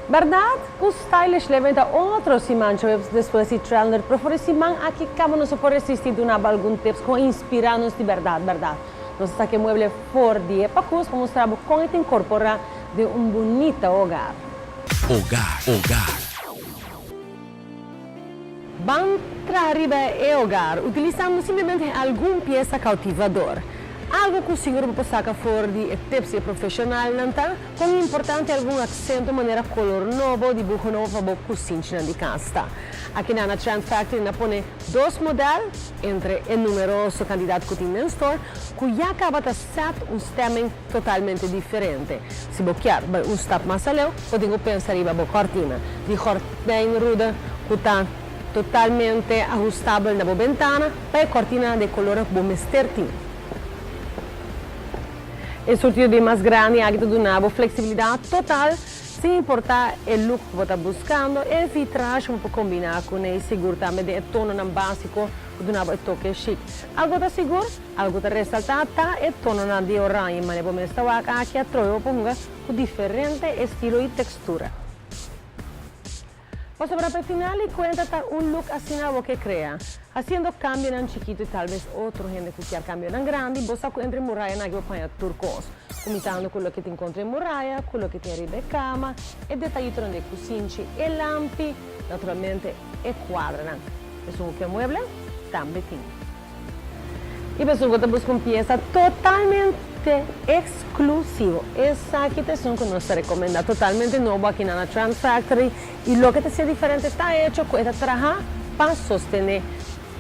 Berdad cu Stylish Living ta otro siman djaweps despues di Trendler, pero for e siman aki caba nos no por resisti duna bo algun tips con inspira nos di berdad berdad. Nos a saca e mueble for di e pacus pa mustra bo con e ta incorpora den un bunita hogar. Hogar, hogar. Ban traha riba e hogar utilisando simplemente algun piesa cautivador. Algo cu sigur bo por saca for di e tips di e profesionalnan ta con importante algun accento manera color nobo, dibuho nobo pa bo cusinchinan di cas ta. Aki na na Trend Factory na pone dos model entre e numeroso cantidad cu tin den store cu ya caba ta set un stemming totalmente diferente. Si bo kier bai un stap mas aleu, bo tin ku pensa riba bo kòrtina di gòrdijnroede ku ta totalmente ahustabel na bo bentana pa e kòrtina di e kolornan ku bo mester tin. E surtido di mas grandi aki ta duna bo fleksibilidat total sin importá e look ku bo ta buskando. E vitrage ku bo por kombiná kuné i sigur tambe den e tononan básiko ku duna bo e toke chic. Algu ta sigur? Algu ta resaltá ta e tononan di oranje, manera bo mes ta wak aki atrobe bo por hunga ku diferente estilo i tekstura. Pasobra pa e final di kuenta ta un look asina bo ke krea, hasiendo kambionan chikitu i talbes otro hende ku kier kambionan grandi, bo sa ku entre murayanan aki bo paña tur kos, kuminsando ku loke tin kontra e muraya, ku loke tin riba e kama, e detayitonan di e kusinchi, e lampi, naturalmente e kuadranan. Esun ku ke mueble tambe tin. I pa esun ku ta buska un piesa totalmente eksklusivo, esaki ta esun ku nos ta rekomendá totalmente nobo aki na na Trend Factory i loke ta siña diferente ta hecho ku e ta traha pa sostené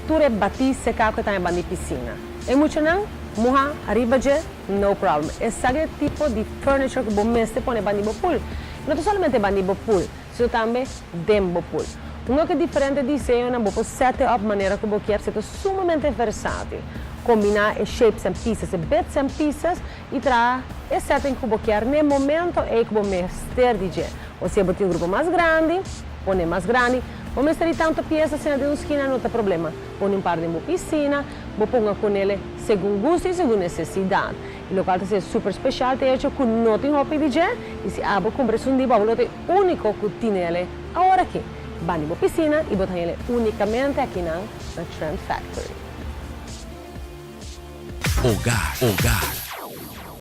tur e batí seká ku e ta banda di pisina. E muchanan muhá ariba dje, no problem. Esaki ta e tipo di furniture ku bo mester pone banda di bo pool. No ta solamente banda di bo pool, sino tambe den bo pool. Un oke diferente diseñonan bo por sete op manera ku bo kier, si ta sumamente versátil. Kombiná e shapes and pieces, e bits and pieces, i traha e setting ku bo kier n'e momento ei ku bo mester di dje. Osea bo tin un grupo mas grandi, pone mas grandi. Bo mester di tantu piesa asina den un skina no ta problema. Pone un par den bo pisina, bo ponga kunele segun gusto i segun nesesidat. I lokual ta ser super speshal ta e hecho ku no tin hopi di dje i si abo kumpra esun di bo abo lo ta e úniko ku tinele awor aki. Ban di bo pisina i bo ta hañ'el únikamente akinan na Trend Factory. Hogar, hogar.